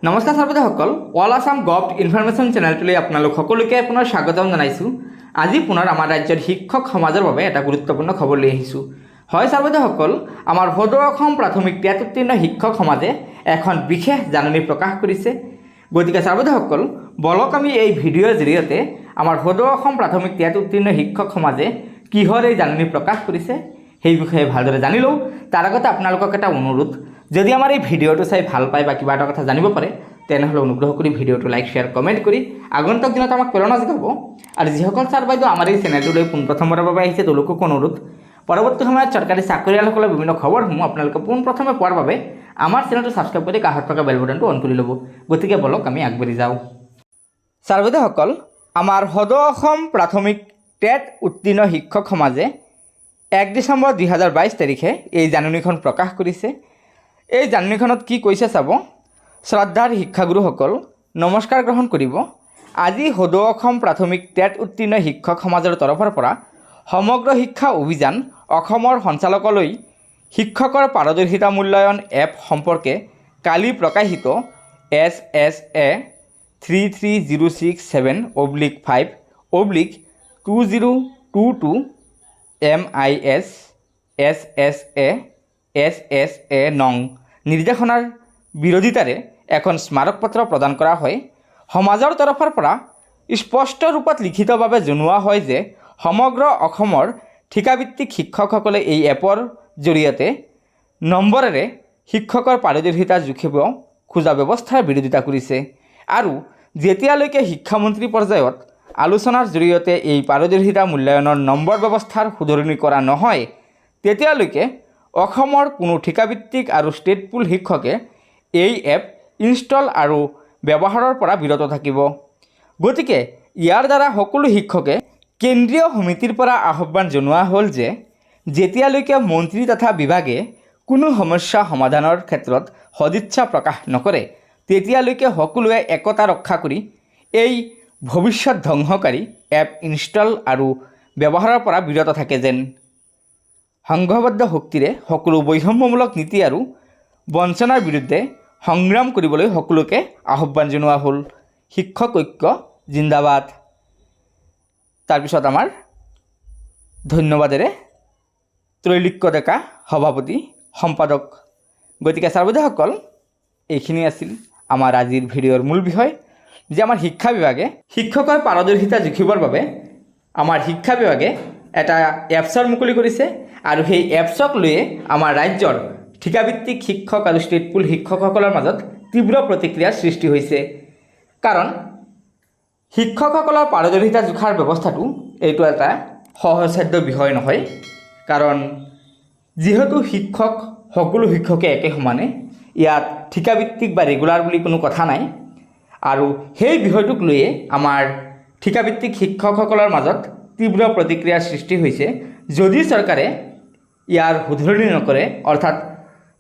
নমস্কাৰ ছাৰ বাইদেউসকল, all Assam gov information চেনেলটোলৈ আপোনালোক সকলোকে পুনৰ স্বাগতম জনাইছোঁ। আজি পুনৰ আমাৰ ৰাজ্যৰ শিক্ষক সমাজৰ বাবে এটা গুৰুত্বপূৰ্ণ খবৰ লৈ আহিছোঁ। হয় ছাৰ বাইদেউসকল, আমাৰ সদৌ অসম প্ৰাথমিক টেট উত্তীৰ্ণ শিক্ষক সমাজে এখন বিশেষ জাননী প্ৰকাশ কৰিছে। গতিকে ছাৰ বাইদেউসকল, বলক আমি এই ভিডিঅ'ৰ জৰিয়তে আমাৰ সদৌ অসম প্ৰাথমিক টেট উত্তীৰ্ণ শিক্ষক সমাজে কিহৰ এই জাননী প্ৰকাশ কৰিছে, সেই বিষয়ে ভালদৰে জানি লওঁ। তাৰ আগতে আপোনালোকক এটা অনুৰোধ, যদি আমাৰ এই ভিডিঅ'টো চাই ভাল পায় বা কিবা এটা কথা জানিব পাৰে, তেনেহ'লে অনুগ্ৰহ কৰি ভিডিঅ'টো লাইক, শ্বেয়াৰ, কমেণ্ট কৰি আগন্তুক দিনত আমাক প্ৰেৰণা যোগাব। আৰু যিসকল ছাৰ বাইদেউ আমাৰ এই চেনেলটোলৈ পোনপ্ৰথমবাৰৰ বাবে আহিছে, তেওঁলোককো অনুৰোধ, পৰৱৰ্তী সময়ত চৰকাৰী চাকৰিয়ালসকলৰ বিভিন্ন খবৰসমূহ আপোনালোকে পোনপ্ৰথমে পোৱাৰ বাবে আমাৰ চেনেলটো ছাবস্ক্ৰাইব কৰি কাষত থকা বেল বটনটো অন কৰি ল'ব। গতিকে বলক, আমি আগবাঢ়ি যাওঁ। ছাৰ বাইদেউসকল, আমাৰ সদৌ অসম প্ৰাথমিক টেট উত্তীৰ্ণ শিক্ষক সমাজে 1 ডিচেম্বৰ 2022 তাৰিখে এই জাননীখন প্ৰকাশ কৰিছে। এই জাননীখনত কি কৈছে চাব। শ্ৰদ্ধাৰ শিক্ষাগুৰুসকল, নমস্কাৰ গ্ৰহণ কৰিব। আজি সদৌ অসম প্ৰাথমিক টেট উত্তীৰ্ণ শিক্ষক সমাজৰ তৰফৰ পৰা সমগ্ৰ শিক্ষা অভিযান অসমৰ সঞ্চালকলৈ শিক্ষকৰ পাৰদৰ্শিতা মূল্যায়ন এপ সম্পৰ্কে কালি প্ৰকাশিত SSA 33067/5/2022 MIS SSA SSA নং নিৰ্দেশনাৰ বিৰোধিতাৰে এখন স্মাৰকপত্ৰ প্ৰদান কৰা হয়। সমাজৰ তৰফৰ পৰা স্পষ্ট ৰূপত লিখিতভাৱে জনোৱা হয় যে সমগ্ৰ অসমৰ ঠিকাভিত্তিক শিক্ষকসকলে এই এপৰ জৰিয়তে নম্বৰেৰে শিক্ষকৰ পাৰদৰ্শিতা জুখিব খোজা ব্যৱস্থাৰ বিৰোধিতা কৰিছে আৰু যেতিয়ালৈকে শিক্ষামন্ত্ৰী পৰ্যায়ত আলোচনাৰ জৰিয়তে এই পাৰদৰ্শিতা মূল্যায়নৰ নম্বৰ ব্যৱস্থাৰ শুধৰণি কৰা নহয়, তেতিয়ালৈকে অসমৰ কোনো ঠিকাভিত্তিক আৰু ষ্টেট পুল শিক্ষকে এই এপ ইনষ্টল আৰু ব্যৱহাৰৰ পৰা বিৰত থাকিব। গতিকে ইয়াৰ দ্বাৰা সকলো শিক্ষকে কেন্দ্ৰীয় সমিতিৰ পৰা আহ্বান জনোৱা হ'ল যে যেতিয়ালৈকে মন্ত্ৰী তথা বিভাগে কোনো সমস্যা সমাধানৰ ক্ষেত্ৰত সদিচ্ছা প্ৰকাশ নকৰে, তেতিয়ালৈকে সকলোৱে একতা ৰক্ষা কৰি এই ভৱিষ্যত ধ্বংসকাৰী এপ ইনষ্টল আৰু ব্যৱহাৰৰ পৰা বিৰত থাকে যেন। সংঘবদ্ধ শক্তিৰে সকলো বৈষম্যমূলক নীতি আৰু বঞ্চনাৰ বিৰুদ্ধে সংগ্ৰাম কৰিবলৈ সকলোকে আহ্বান জনোৱা হ'ল। শিক্ষক ঐক্য জিন্দাবাদ। তাৰপিছত আমাৰ ধন্যবাদেৰে ত্ৰৈলোক্য ডেকা, সভাপতি, সম্পাদক। গতিকে ছাৰ বাইদেউসকল, এইখিনি আছিল আমাৰ আজিৰ ভিডিঅ'ৰ মূল বিষয় যে আমাৰ শিক্ষা বিভাগে শিক্ষকৰ পাৰদৰ্শিতা জুখিবৰ বাবে আমাৰ শিক্ষা বিভাগে এটা এপছৰ মুকলি কৰিছে আৰু সেই এপছক লৈয়ে আমাৰ ৰাজ্যৰ ঠিকাভিত্তিক শিক্ষক আৰু ষ্টেট পুল শিক্ষকসকলৰ মাজত তীব্ৰ প্ৰতিক্ৰিয়াৰ সৃষ্টি হৈছে। কাৰণ শিক্ষকসকলৰ পাৰদৰ্শিতা জোখাৰ ব্যৱস্থাটো এইটো এটা সহজসাধ্য বিষয় নহয়। কাৰণ যিহেতু শিক্ষক সকলো শিক্ষকে একে সমানে, ইয়াত ঠিকাভিত্তিক বা ৰেগুলাৰ বুলি কোনো কথা নাই। আৰু সেই বিষয়টোক লৈয়ে আমাৰ ঠিকাভিত্তিক শিক্ষকসকলৰ মাজত তীব্ৰ প্ৰতিক্ৰিয়াৰ সৃষ্টি হৈছে। যদি চৰকাৰে ইয়াৰ শুধৰণি নকৰে, অৰ্থাৎ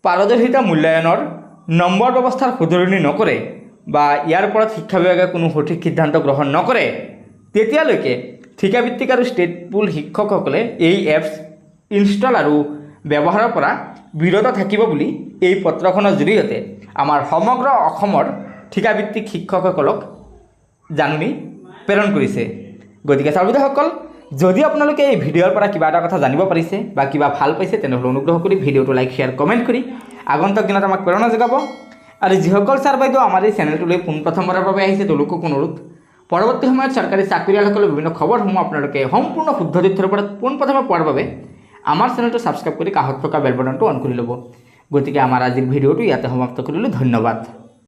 পাৰদৰ্শিতা মূল্যায়নৰ নম্বৰ ব্যৱস্থাৰ শুধৰণি নকৰে বা ইয়াৰ ওপৰত শিক্ষা বিভাগে কোনো সঠিক সিদ্ধান্ত গ্ৰহণ নকৰে, তেতিয়ালৈকে ঠিকাভিত্তিক আৰু ষ্টেট পুল শিক্ষকসকলে এই এপছ ইনষ্টল আৰু ব্যৱহাৰৰ পৰা বিৰত থাকিব বুলি এই পত্ৰখনৰ জৰিয়তে আমাৰ সমগ্ৰ অসমৰ ঠিকাভিত্তিক শিক্ষকসকলক জাননী প্ৰেৰণ কৰিছে। গতিকে ছাৰ বাইদেউসকল, যদি আপোনালোকে এই ভিডিঅ'ৰ পৰা কিবা এটা কথা জানিব পাৰিছে বা কিবা ভাল পাইছে, তেনেহ'লে অনুগ্ৰহ কৰি ভিডিঅ'টো লাইক, শ্বেয়াৰ, কমেণ্ট কৰি আগন্তুক দিনত আমাক প্ৰেৰণা যোগাব। আৰু যিসকল ছাৰ বাইদেউ আমাৰ এই চেনেলটোলৈ পোনপ্ৰথমবাৰৰ বাবে আহিছে, তেওঁলোককো অনুৰোধ, পৰৱৰ্তী সময়ত চৰকাৰী চাকৰিয়ালসকলৰ বিভিন্ন খবৰসমূহ আপোনালোকে সম্পূৰ্ণ শুদ্ধ তথ্যৰ ওপৰত পোনপ্ৰথমে পোৱাৰ বাবে আমাৰ চেনেলটো ছাবস্ক্ৰাইব কৰি কাষত থকা বেল বটনটো অন কৰি ল'ব। গতিকে আমাৰ আজিৰ ভিডিঅ'টো ইয়াতে সমাপ্ত কৰিলোঁ। ধন্যবাদ।